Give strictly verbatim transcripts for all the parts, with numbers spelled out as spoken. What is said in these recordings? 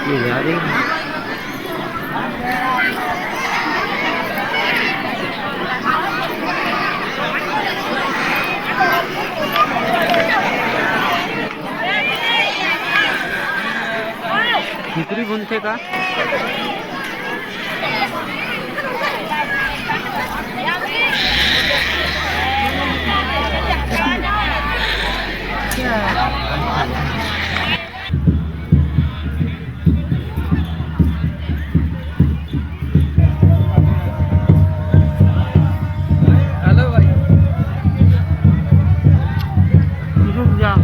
ये जा रही। कुकरी बुनथे का? हेलो भाई, रुक जा।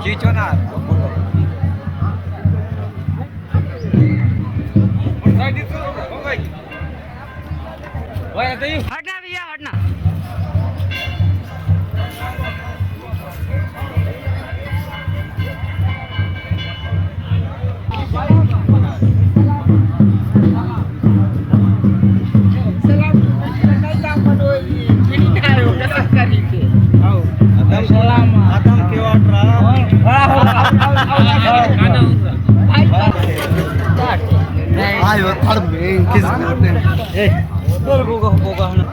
खींचो ना। हटना भैया, हटना। आयो, थड़ में किस बोलते हैं? ए, बोल, बोगा, बोगा है ना।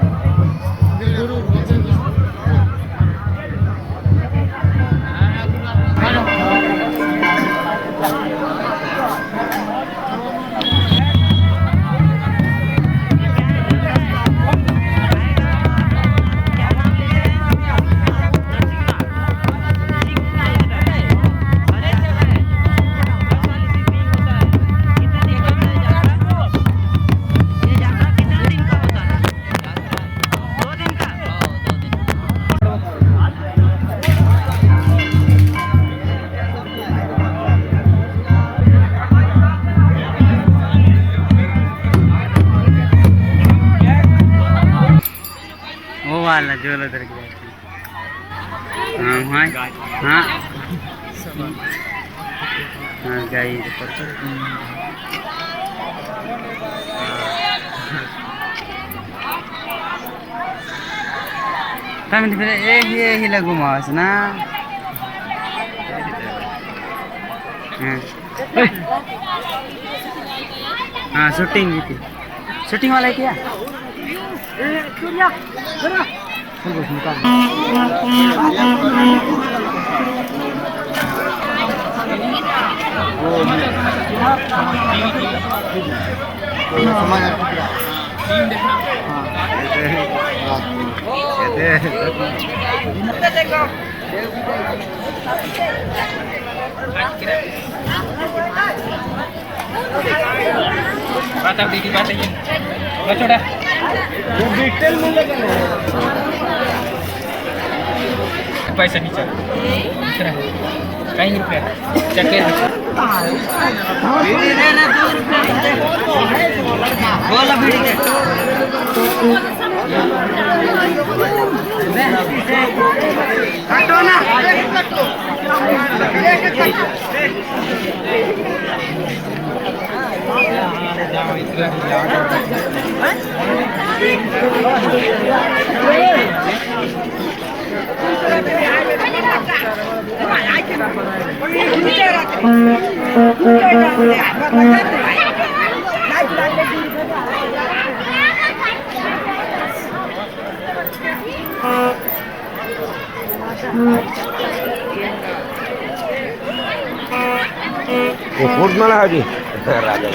वो वाला जो उधर गया। हाँ, हाँ, हाँ। हाँ, गाइस। तब फिर ए, ये ही लगू मास ना। हाँ। हाँ, शूटिंग भी थी। शूटिंग वाला है क्या? ए, सूर्या, जरा। चल बस, निकाल। वो, वो, हाँ। बात अब दीदी बात है। बस छोटा। वो डिटेल में लेके ना। पैसा नीचे। दूसरा। कहीं रुपया। चक्कर। बोला बीड़ी दे। काटो ना। वो फूट ना लगा जी। राजा।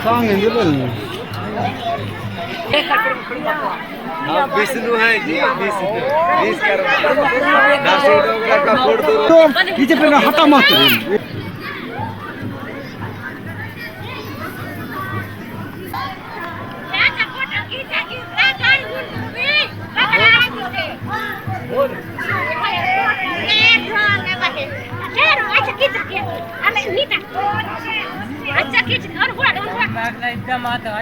Song है, बोल। हाँ, विष्णु है जी, विष्णु। विष्णु। दर्शन डोगरा का फोड़ दो। तो पीछे पे ना हटा मत। अच्छा, खींच, और हुआ, और हुआ। एकदम आता है।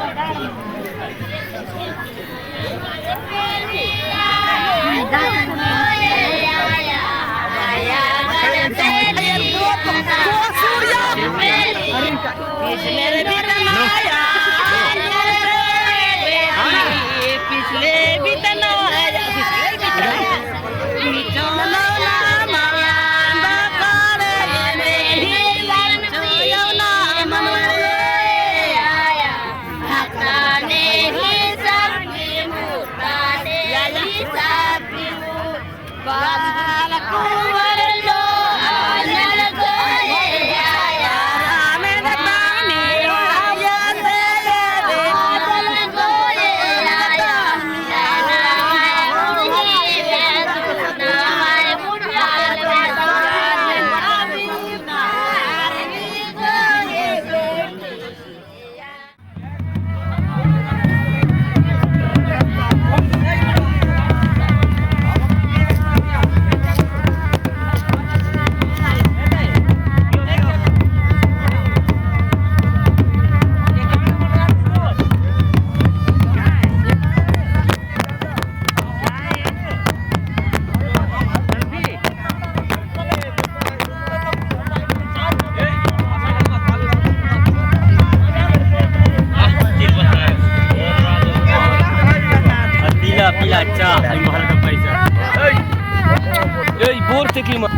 पीला, पीला, अच्छा, महल का पैसा। ए, बोर से की मत।